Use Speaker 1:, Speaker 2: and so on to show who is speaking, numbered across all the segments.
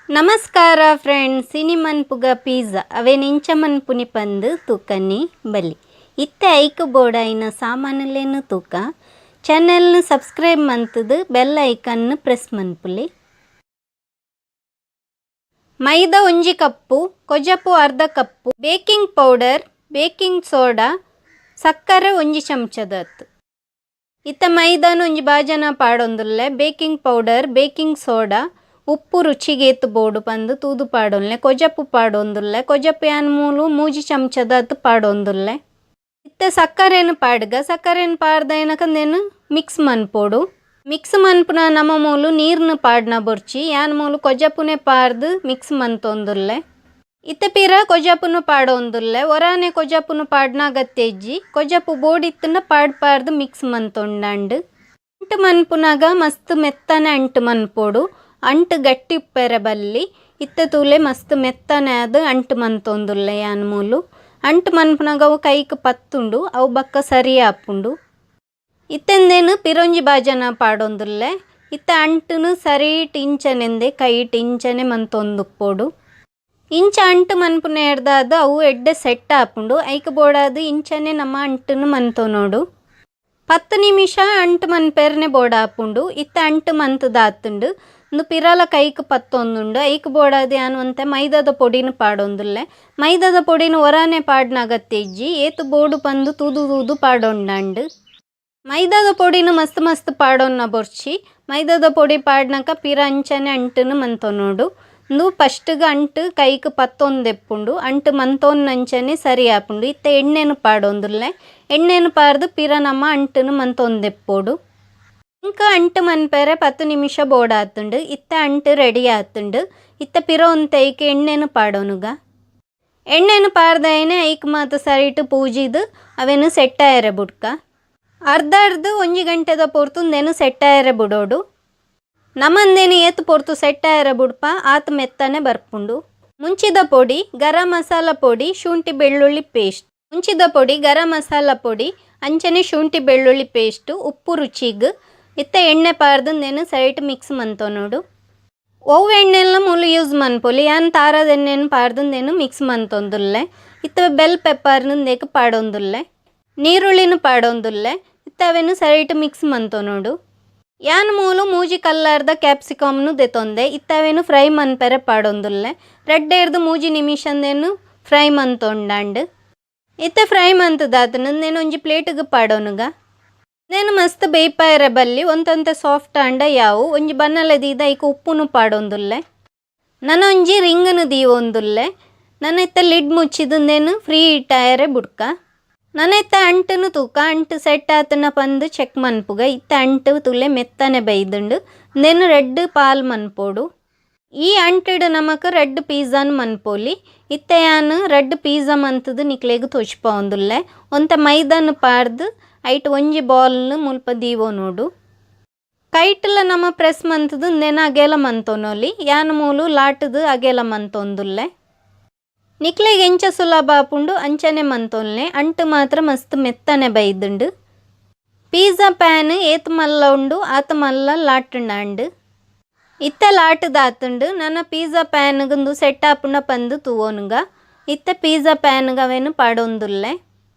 Speaker 1: ನಮಸ್ಕಾರ ಫ್ರೆಂಡ್ಸ್, ಇನಿ ಮನ್ಪುಗ ಪಿಜ್ಜಾ ಅವೇನ್ ಇಂಚ ಮನ್ಪುನಿ ಪಂದ್ ತೂಕನಿ ಬಲ್ಲಿ. ಇತ್ತೆ ಐಕ್ ಬೋಡಾಯಿನ ಸಾಮಾನುಲೇನು ತೂಕ. ಚಾನೆಲ್ನು ಸಬ್ಸ್ಕ್ರೈಬ್ ಮಂತುದು bell icon press ಮನ್ಪುಲಿ. ಮೈದಾ 1 ಕಪ್ಪು, ಕೊಜಪು ಅರ್ಧ cup, baking powder, baking soda, ಸಕ್ಕರೆ 1 ಚಮಚದತ್ತು. ಇತ್ತೆ ಮೈದಾನ ಒಂಜಿ ಬಾಜನ ಪಾಡೊಂದುಲ್ಲೆ. Baking powder, baking soda, ಉಪ್ಪು ರುಚಿಗೆ ಏತ್ ಬೋಡು ಪಂದ್ ತೂದು ಪಾಡೊನ್ಲೆ. ಕೊಜಪು ಪಾಡೊಂದುಲ್ಲೆ. ಕೊಜಪು ಯಾನ್ ಮೂಲು 3 ಚಮಚದತ್ತು ಪಾಡೊಂದುಲ್ಲೆ. ಇತ್ತೆ ಸಕ್ಕರೆನ್ ಪಾಡ್ಗ. ಸಕ್ಕರೆನ್ ಪಾಡ್ದೈನಕ ಉಂದೆನ್ ಮಿಕ್ಸ್ ಮನ್ಪೊಡು. ಮಿಕ್ಸ್ ಮನ್ಪುನ ನಮ ಮೂಲು ನೀರ್ನ್ ಪಾಡ್ನ ಬೊರ್ಚಿ. ಯಾನ್ ಮೂಲು ಕೊಜಪುನೆ ಪಾರ್ದ್ ಮಿಕ್ಸ್ ಮಂತೊಂದುಲ್ಲೆ. ಇತ್ತೆ ಪಿರ ಕೊಜಪುನು ಪಾಡೊಂದುಲ್ಲೆ. ಒರಾನೆ ಕೊಜಪುನು ಪಾಡ್ನ ಅಗತ್ಯ ಇಜ್ಜಿ. ಕೊಜಪು ಬೋಡಿತ್ತುಂಡ ಪಾಡ್ ಪಾರ್ದ್ ಮಿಕ್ಸ್ ಮಂತೊಂಡಾಂಡ್. ಅಂಟು ಮನ್ಪುನಗ ಮಸ್ತ್ ಮೆತ್ತನೆ ಅಂಟು ಮನ್ಪೊಡು. ಅಂಟು ಗಟ್ಟಿ ಉಪ್ಪೆರೆ ಬಲ್ಲಿ. ಇತ್ತೆ ತೂಲೆ, ಮಸ್ತ್ ಮೆತ್ತನೆ ಆದ್ ಅಂಟು ಮಂತೊಂದುಲ್ಲೆ ಯಾನ್ ಮೂಲು. ಅಂಟು ಮನ್ಪುನಗ ಅವು ಕೈಕ್ ಪತ್ತುಂಡು, ಅವು ಬೊಕ್ಕ ಸರಿ ಆಪುಂಡು. ಇತ್ತೆ ಉಂದೆನ್ ಪಿರೊಂಜಿ ಬಾಜನ ಪಾಡೊಂದುಲ್ಲೆ. ಇತ್ತೆ ಅಂಟುನು ಸರಿಟ್ ಇಂಚನೆಂದೆ ಕೈಟ್ ಇಂಚನೆ ಮಂತೊಂದುಪ್ಪೊಡು. ಇಂಚ ಅಂಟು ಮನ್ಪುನೆರ್ದಾದ್ ಅವು ಎಡ್ಡೆ ಸೆಟ್ ಆಪುಂಡು. ಐಕ್ ಬೋಡಾದ್ ಇಂಚನೆ ನಮ ಅಂಟುನು ಮಂತೊನೊಡು. 10 ನಿಮಿಷ ಅಂಟು ಮನ್ಪೆರ್ನೆ ಬೋಡಾಪುಂಡು. ಇತ್ತೆ ಅಂಟು ಮಂತುದಾತುಂಡು. ಉಂದು ಪಿರಲ ಕೈಕ್ ಪತ್ತೊಂದುಂಡು. ಐಕ್ ಬೋಡಾದ್ ಯಾನ್ ಒಂತೆ ಮೈದಾದ ಪೊಡಿನ್ ಪಾಡೊಂದುಲ್ಲೆ. ಮೈದಾದ ಪೊಡಿನ್ ಒರಾನೆ ಪಾಡ್ನ ಅಗತ್ಯ ಇಜ್ಜಿ. ಏತ್ ಬೋಡು ಪಂದ್ ತೂದು ತೂದು ಪಾಡೊಂಡಾಂಡ್. ಮೈದಾದ ಪೊಡಿನ್ ಮಸ್ತ್ ಮಸ್ತ್ ಪಾಡೊನ್ನ ಬೊರ್ಚಿ. ಮೈದಾದ ಪೊಡಿ ಪಾಡ್ನಕ ಪಿರ ಅಂಚನೆ ಅಂಟುನು ಮಂತೊನೊಡು. ಉಂದು ಫಸ್ಟ್ಗ್ ಅಂಟು ಕೈಕ್ ಪತ್ತೊಂದೆಪ್ಪುಂಡು. ಅಂಟು ಮಂತೊನ್ನಂಚನೆ ಸರಿ ಆಪುಂಡು. ಇತ್ತೆ ಎಣ್ಣೆನ್ ಪಾಡೊಂದುಲ್ಲೆ. ಎಣ್ಣೆನ್ ಪಾರ್ದ್ ಪಿರ ನಮ ಅಂಟುನು ಮಂತೊಂದೆಪ್ಪೊಡು. ಇಂಕ ಅಂಟು ಮನ್ಪೆರೆ 10 ನಿಮಿಷ ಬೋಡಾತುಂಡು. ಇತ್ತೆ ಅಂಟು ರೆಡಿ ಆತುಂಡು. ಇತ್ತೆ ಪಿರ ಒಂತೆ ಐಕ್ ಎಣ್ಣೆನ್ ಪಾಡೊನುಗ. ಎಣ್ಣೆನ್ ಪಾರ್ದಾಯಿನೆ ಐಕ್ ಮಾತ ಸರಿಟ್ ಪೂಜಿದ್ ಅವೆನ್ ಸೆಟ್ ಆಯೆರೆ ಬುಡ್ಕ. ಅರ್ಧ ಅರ್ಧ 1 ಗಂಟೆದ ಪೊರ್ತು ಉಂದೆನ್ ಸೆಟ್ ಆಯೆರೆ ಬುಡೋಡು. ನಮ ಉಂದೆನ್ ಏತ್ ಪೊರ್ತು ಸೆಟ್ ಆಯೆರೆ ಬುಡ್ಪ, ಆತ್ ಮೆತ್ತನೆ ಬರ್ಪುಂಡು. ಮುಂಚಿದ ಪೊಡಿ, ಗರಂ ಮಸಾಲ ಪೊಡಿ, ಶುಂಠಿ ಬೆಳ್ಳುಳ್ಳಿ ಪೇಸ್ಟ್. ಮುಂಚಿದ ಪೊಡಿ, ಗರಂ ಮಸಾಲ ಪೊಡಿ, ಅಂಚನೆ ಶುಂಠಿ ಬೆಳ್ಳುಳ್ಳಿ ಪೇಸ್ಟ್, ಉಪ್ಪು ರುಚಿಗ್. ಇತ್ತೆ ಎಣ್ಣೆ ಪಾರ್ದು ಉಂದೆನ್ ಸರಿಟ್ ಮಿಕ್ಸ್ ಮಂತೊನೊಡು. ಒವು ಎಣ್ಣೆಲ ಮೂಲು ಯೂಸ್ ಮನ್ಪೊಲಿ. ಯಾನ್ ತಾರಾದ ಎಣ್ಣೆನ್ ಪಾರ್ದು ಉಂದೆನ್ ಮಿಕ್ಸ್ ಮಂತೊಂದುಲ್ಲೆ. ಇತ್ತೆ ಬೆಲ್ ಪೆಪ್ಪರ್ನ್ ಉಂದೆಕ್ ಪಾಡೊಂದುಲ್ಲೆ. ನೀರುಳ್ಳಿನ ಪಾಡೊಂದುಲ್ಲೆ. ಇತ್ತೆ ಅವೆನ್ ಸರಿಟ್ ಮಿಕ್ಸ್ ಮಂತೊನೊಡು. ಯಾನ್ ಮೂಲು 3 ಕಲ್ಲರ್ದ ಕ್ಯಾಪ್ಸಿಕಮ್ನು ದೆತೊಂದೆ. ಇತ್ತೆ ಅವೆನ್ ಫ್ರೈ ಮನ್ಪೆರೆ ಪಾಡೊಂದುಲ್ಲೆ. 2ರ್ದ್ 3 ನಿಮಿಷ ಉಂದೆನ್ ಫ್ರೈ ಮಂತೊಂಡಾಂಡ್. ಇತ್ತೆ ಫ್ರೈ ಮಂತುದಾತುಂಡು. ಉಂದೆನ್ ಒಂಜಿ ಪ್ಲೇಟ್ಗ್ ಪಾಡೊನುಗ. ಉಂದೆನ್ ಮಸ್ತ್ ಬೇಯ್ಪಾಯೆರೆ ಬಲ್ಲಿ. ಒಂತೊಂತೆ ಸಾಫ್ಟ್ ಆಂಡ ಯಾವು. ಒಂಜಿ ಬನ್ನಲೆ ದೀದ್ ಐಕ್ ಉಪ್ಪುನು ಪಾಡೊಂದುಲ್ಲೆ. ನನ ಒಂಜಿ ರಿಂಗ್ನು ದೀವೊಂದುಲ್ಲೆ. ನನ ಇತ್ತೆ ಲಿಡ್ ಮುಚ್ಚಿದ್ ಉಂದೆನ್ ಪ್ರೀ ಹೀಟ್ ಆಯೆರೆ ಬುಡ್ಕ. ನನ ಇತ್ತೆ ಅಂಟುನು ತೂಕ. ಅಂಟು ಸೆಟ್ ಆತುಂಡ ಪಂದ್ ಚೆಕ್ ಮನ್ಪುಗ. ಇತ್ತೆ ಅಂಟು ತೂಲೆ, ಮೆತ್ತನೆ ಬೈದುಂಡು. ಉಂದೆನ್ ರಡ್ಡ್ ಪಾಲ್ ಮನ್ಪೊಡು. ಈ ಅಂಟುಡು ನಮಕ್ ರಡ್ಡ್ ಪಿಜ್ಜಾನ್ ಮನ್ಪೊಲಿ. ಇತ್ತೆ ಯಾನ್ ರಡ್ಡ್ ಪಿಜ್ಜಾ ಮಂತುದು ನಿಕ್ಲೆಗ್ ತೋಜ್ಪಾವೊಂದುಲ್ಲೆ. ಒಂತೆ ಮೈದಾನ್ ಪಾರ್ದ್ ಐಟ್ ಒಂಜಿ ಬಾಲ್ನ್ ಮುಲ್ಪ ದೀವೊನೊಡು. ಕೈಟ್ಲ ನಮ ಪ್ರೆಸ್ ಮಂತುದು ಉಂದೆನ್ ಅಗೆಲ ಮಂತೊನೊಲಿ. ಯಾನ್ ಮೂಲು ಲಾಟುದು ಅಗೆಲ ಮಂತೊಂದುಲ್ಲೆ. ನಿಕ್ಲೆಗ್ ಎಂಚ ಸುಲಭ ಆಪುಂಡು, ಅಂಚನೆ ಮಂತೊನ್ಲೆ. ಅಂಟು ಮಾತ್ರ ಮಸ್ತ್ ಮೆತ್ತನೆ ಬೈದುಂಡು. ಪಿಜ್ಜಾ ಪ್ಯಾನ್ ಏತ್ ಮಲ್ಲ ಉಂಡು, ಆತ್ ಮಲ್ಲ ಲಾಟುಂಡಾಂಡ್. ಇತ್ತೆ ಲಾಟುದಾತುಂಡು. ನನ ಪಿಜ್ಜಾ ಪ್ಯಾನ್ಗ್ ಉಂದು ಸೆಟ್ ಆಪುಂಡ ಪಂದ್ ತೂವೊನುಗ. ಇತ್ತೆ ಪಿಜ್ಜಾ ಪ್ಯಾನ್ಗ್ ಅವೆನ್ ಪಾಡೊಂದುಲ್ಲೆ.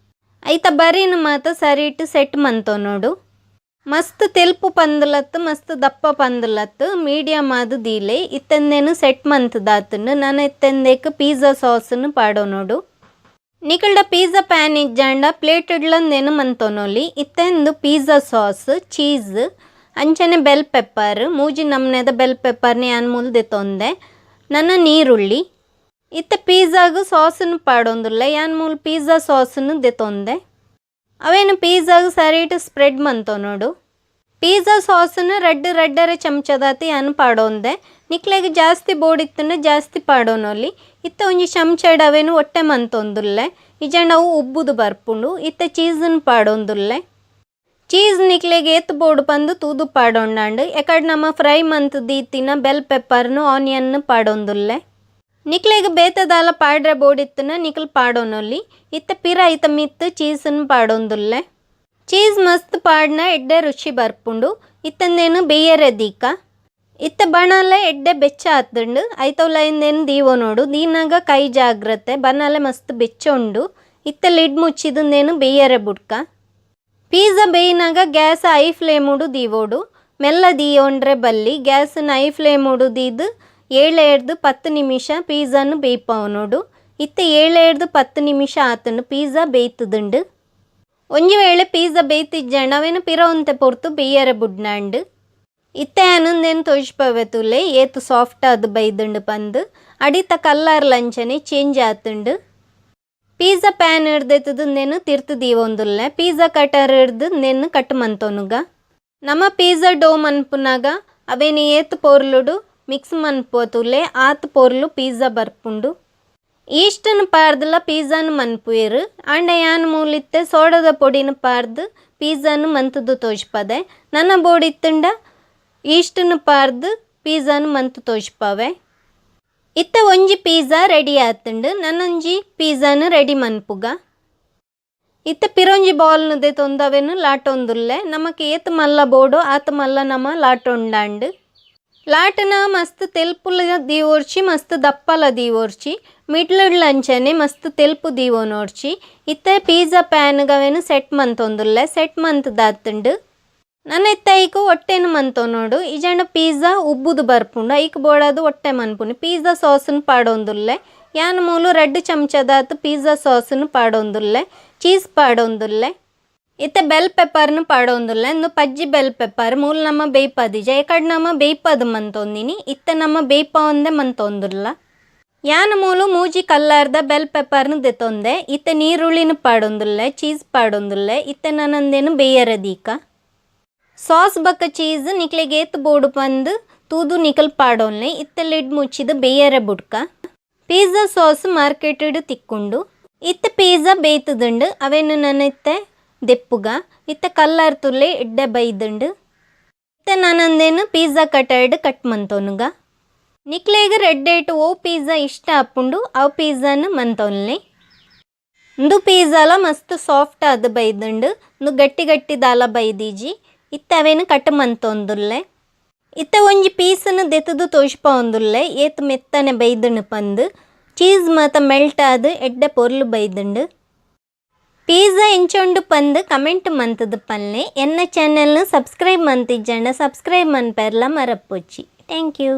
Speaker 1: ಐತ ಬರಿನ್ ಮಾತ ಸರಿಟ್ ಸೆಟ್ ಮಂತೊನೊಡು. ಮಸ್ತ್ ತೆಲ್ಪು ಪಂದುಲತ್ತು, ಮಸ್ತ್ ದಪ್ಪ ಪಂದುಲತ್ತು, ಮೀಡಿಯಂ ಆದ್ ದೀಲೆ. ಇತ್ತೆ ಉಂದೆನ್ ಸೆಟ್ ಮಂತುದಾತುಂಡು. ನನ ಇತ್ತೆ ಉಂದೆಕ್ ಪಿಜ್ಜಾ ಸಾಸ್ನ್ ಪಾಡೊನೊಡು. ನಿಕಲ್ಡ ಪಿಜ್ಜಾ ಪ್ಯಾನ್ ಇಜ್ಜಾಂಡ ಪ್ಲೇಟ್ ಡ್ಲ ಉಂದೆನ್ ಮಂತೊನೊಲಿ. ಇತ್ತೆ ಉಂದು pizza sauce, cheese, ಅಂಚನೆ ಬೆಲ್ ಪೆಪ್ಪರ್. 3 ನಮೂನೆದ ಬೆಲ್ ಪೆಪ್ಪರ್ನ್ ಯಾನ್ ಮೂಲು ದೆತೊಂದೆ. ನನ ನೀರುಳ್ಳಿ. ಇತ್ತೆ ಪಿಜ್ಜಾಗ್ ಸಾಸ್ನ್ ಪಾಡೊಂದುಲ್ಲೆ. ಯಾನ್ ಮೂಲು ಪಿಜ್ಜಾ ಸಾಸ್ನ್ ದೆತೊಂದೆ. ಅವೆನ್ ಪಿಜ್ಜಾಗ್ ಸರಿಟ್ ಸ್ಪ್ರೆಡ್ ಮಂತೊನೊಡು. ಪಿಜ್ಜಾ ಸಾಸ್ನ್ ರಡ್ಡ್ ರಡ್ಡರೆ ಚಮಚದಾತ್ ಯಾನ್ ಪಾಡೊಂದೆ. ನಿಕ್ಲೆಗ್ ಜಾಸ್ತಿ ಬೋಡಿತ್ತುಂಡ ಜಾಸ್ತಿ ಪಾಡೊನೊಲಿ. ಇತ್ತೆ ಒಂಜಿ ಚಮಚಡ್ ಅವೆನ್ ಒಟ್ಟೆ ಮಂತೊಂದುಲ್ಲೆ. ಇಜ್ಜಾಂಡ ಅವು ಉಬ್ಬುದು ಬರ್ಪುಂಡು. ಇತ್ತೆ ಚೀಸ್ನ್ ಪಾಡೊಂದುಲ್ಲೆ. ಚೀಸ್ ನಿಕ್ಲೆಗ್ ಏತ್ ಬೋಡು ಪಂದ್ ತೂದು ಪಾಡೊಂಡಾಂಡ್. ಎಕಡ್ ನಮ ಫ್ರೈ ಮಂತ್ ದೀತಿನ ಬೆಲ್ ಪೆಪ್ಪರ್ನು, ಆನಿಯನ್ ಪಾಡೊಂದುಲ್ಲೆ. ನಿಕ್ಲೆಗ್ ಬೇತೆ ದಾಲ ಪಾಡ್ರೆ ಬೋಡಿತ್ತುಂಡ ನಿಕುಲು ಪಾಡೊನೊಲಿ. ಇತ್ತೆ ಪಿರ ಐತ ಮಿತ್ತ್ ಚೀಸ್ನ್ ಪಾಡೊಂದುಲ್ಲೆ. ಚೀಸ್ ಮಸ್ತ್ ಪಾಡ್ನ ಎಡ್ಡೆ ರುಚಿ ಬರ್ಪುಂಡು. ಇತ್ತೆ ಉಂದೆನ್ ಬೇಯೆರೆ ದೀಕ. ಇತ್ತೆ ಬಣಲೆ ಎಡ್ಡೆ ಬೆಚ್ಚ ಆತುಂಡು. ಐತೊಲೈಂದೇನು ದೀವೊನೋಡು. ದೀನಾಗ ಕೈ ಜಾಗ್ರತೆ, ಬಣಲೆ ಮಸ್ತ್ ಬೆಚ್ಚ ಉಂಡು. ಇತ್ತೆ ಲಿಡ್ ಮುಚ್ಚಿದಂದೇನು ಬೇಯರೆ ಬುಡ್ಕ. ಪಿಜ್ಜಾ ಬೇಯಿನಾಗ ಗ್ಯಾಸ್ I ಫ್ಲೇಮುಡು ದೀವೋಡು. ಮೆಲ್ಲ ದೀಯೋಂಡ್ರೆ ಬಲ್ಲಿ. ಗ್ಯಾಸನ್ನ I ಫ್ಲೇಮುಡು ದೀದು 7 10 ನಿಮಿಷ ಪಿಜ್ಜಾನು ಬೇಯ್ಪಾವನೋಡು. ಇತ್ತೆ 7 10 ನಿಮಿಷ ಆತುಂಡು ಪಿಜ್ಜಾ ಬೇಯ್ತದುಂಡು. ಒಂಜಿ ವೇಳೆ ಪಿಜ್ಜಾ ಬೇಯ್ತಿಜ್ಜಂಡ ಅವೇನು ಪಿರ ಒಂತೆ ಪೊರ್ತು ಬೇಯರೆ ಬುಡ್ನಾಂಡು. ಇತ್ತೆ ಆನಂದೇನು ತೋಜ್ಪವೆ ತುಲೆ ಏತು ಸಾಫ್ಟ್ ಆದ್ ಬೈದುಂಡು ಪಂದು. ಅಡಿತ ಕಲ್ಲರ್ ಲಂಚನೆ ಚೇಂಜ್ ಆತುಂಡು. ಪಿಜ್ಜಾ ಪ್ಯಾನ್ ಹಿಡ್ದೆತ್ತದು ನೇನು ತಿರ್ತು ದೀವೊಂದುಲ್ಲೆ. ಪಿಜ್ಜಾ ಕಟರ್ ಹಿಡ್ದು ನೇನು ಕಟ್ ಮಂತೊನುಗ. ನಮ ಪಿಜ್ಜಾ ಡೋ ಮನ್ಪುನಾಗ ಅವೇನು ಏತು ಪೊರ್ಲುಡು ಮಿಕ್ಸ್ ಮನ್ಪುವ ತುಲೆ ಆತ್ ಪೊರ್ಲು ಪಿಜ್ಜಾ ಬರ್ಪುಂಡು. ಈಸ್ಟನ್ ಪಾರ್ದಲ ಪಿಜ್ಜಾನು ಮನ್ಪುವೆರು. ಆಂಡ ಯಾನ್ ಮೂಲಿತ್ತೆ ಸೋಡದ ಪೊಡಿನ ಪಾರ್ದು ಪಿಜ್ಜಾನು ಮಂತುದು ತೋಜ್ಪದೆ. ನನ್ನ ಬೋಡಿತ್ತುಂಡ ಈಸ್ಟನ್ ಪಾರ್ದು ಪಿಜ್ಜಾನು ಮಂತು ತೋಜ್ಪವೆ. ಇತ್ತೆ ಒಂಜಿ ಪಿಜ್ಜಾ ರೆಡಿ ಆತುಂಡು. ನನ್ನೊಂಜಿ ಪಿಜ್ಜಾನು ರೆಡಿ ಮನ್ಪುಗ. ಇತ್ತೆ ಪಿರೊಂಜಿ ಬೌಲ್ನುದೆ ತೊಂದವೇನು ಲಾಟೊಂದುಲ್ಲೆ. ನಮಕ್ ಏತ್ ಮಲ್ಲ ಬೋಡು ಆತ್ ಮಲ್ಲ ನಮ ಲಾಟೊಂಡಾಂಡು. ಲಾಟನ ಮಸ್ತ್ ತೆಲ್ಪುಲ ದೀವೊರ್ಚಿ, ಮಸ್ತ್ ದಪ್ಪಲ ದೀವೊರ್ಚಿ. ಮಿಡ್ಲ್ ಅಂಚನೆ ಮಸ್ತ್ ತೆಲ್ಪು ದೀವೊನೊರ್ಚಿ. ಇತ್ತೆ ಪಿಜ್ಜಾ ಪ್ಯಾನ್ಗವೇನು ಸೆಟ್ ಮಂತೊಂದುಲ್ಲೆ. ಸೆಟ್ ಮಂತದಾತುಂಡು. ನನ ಇತ್ತೆ ಐಕ್ ಒಟ್ಟೆನು ಮಂತೊನೊಡು. ಇಜಂಡ ಪಿಜ್ಜಾ ಉಬ್ಬುದು ಬರ್ಪುಂಡು. ಐಕ್ ಬೋಡಾದ್ ಒಟ್ಟೆ ಮನ್ಪುನಿ. ಪಿಜ್ಜಾ ಸಾಸ್ನ್ ಪಾಡೊಂದುಲ್ಲೆ. ಯಾನ್ ಮೂಲು 2 ಚಮಚದಾತ್ ಪಿಜ್ಜಾ ಸಾಸ್ನ್ ಪಾಡೊಂದುಲ್ಲೆ. ಚೀಸ್ ಪಾಡೊಂದುಲ್ಲೆ. ಇತ್ತೆ ಬೆಲ್ ಪೆಪ್ಪರ್ನು ಪಾಡೊಂದುಲ್ಲೆ. ಇಂದು ಪಜ್ಜಿ ಬೆಲ್ ಪೆಪ್ಪರ್ ಮೂಲು ನಮ ಬೇಯ್ಪದಿಜ. ಏಕಡ್ ನಮ ಬೇಯ್ಪದು ಮಂತೊಂದಿನಿ. ಇತ್ತೆ ನಮ ಬೇಯ್ಪವಂದೆ ಮಂತೊಂದುಲ್ಲ. ಯಾನ್ ಮೂಲು 3 ಕಲ್ಲರ್ದ ಬೆಲ್ ಪೆಪ್ಪರ್ನು ದೆತೊಂದೆ. ಇತ್ತೆ ನೀರುಳ್ಳಿನ ಪಾಡೊಂದುಲ್ಲೆ, ಚೀಸ್ ಪಾಡೊಂದುಲ್ಲೆ. ಇತ್ತೆ ನನಂದೇನು ಬೇಯರ ದೀಕ. ಸಾಸ್ ಬಕ್ಕ ಚೀಸ್ ನಿಕ್ಲೆಗ್ ಏತ್ ಬೋಡು ಪಂದು ತೂದು ನಿಕಲ್ ಪಾಡೊನ್ಲೆ. ಇತ್ತೆ ಲಿಡ್ ಮುಚ್ಚಿದು ಬೇಯರ ಬುಡ್ಕ. ಪಿಜ್ಜಾ ಸಾಸ್ ಮಾರ್ಕೆಟೆಡ್ ತಿಕ್ಕುಂಡು. ಇತ್ತೆ ಪಿಜ್ಜಾ ಬೇಯ್ತದುಂಡು. ಅವೇನು ನನ ಇತ್ತೆ ದೆಪ್ಪುಗ. ಇತ್ತೆ ಕಲ್ಲರ್ ತುಲೆ ಎಡ್ಡೆ ಬೈದುಂಡು. ಇತ್ತೆ ನನಂದೇನು ಪಿಜ್ಜಾ ಕಟರ್ಡ್ ಕಟ್ ಮಂತೊನುಗ. ನಿಕ್ಲೆಗ್ ರೆಡ್ ಏಟ್ ಓ ಪಿಜ್ಜಾ ಇಷ್ಟ ಆಪುಂಡು ಅವು ಪಿಜ್ಜಾನು ಮಂತೊನ್ಲೆ. ಇಂದು ಪಿಜ್ಜಾಲ ಮಸ್ತ್ ಸಾಫ್ಟ್ ಆದ್ ಬೈದುಂಡು. ಇಂದು ಗಟ್ಟಿ ಗಟ್ಟಿ ದಾಲ ಬೈದೀಜಿ. ಇತ್ತೆ ಅವೇನು ಕಟ್ ಮಂತೊಂದುಲ್ಲೆ. ಇತ್ತೆ ಒಂಜಿ ಪೀಸನ್ನು ದೆತ್ತುದು ತೋಜ್ಪವೊಂದುಲ್ಲೆ. ಏತ್ ಮೆತ್ತನೆ ಬೈದುಂಡು ಪಂದು. ಚೀಸ್ ಮಾತ ಮೆಲ್ಟ್ ಆದ್ ಎಡ್ಡೆ ಪೊರ್ಲು ಬೈದುಂಡು. Pizza ಎಂಚೊಂಡು ಪಂದು comment ಮಂತುದು ಪನ್ಲೆ. ಎನ್ನ ಚಾನೆಲ್ನು ಸಬ್ಸ್ಕ್ರೈಬ್ ಮಂತಿಜ್ಜಂಡ ಸಬ್ಸ್ಕ್ರೈಬ್ ಮನ್ಪೆರ್ಲ ಮರಪೊಚ್ಚಿ. Thank you.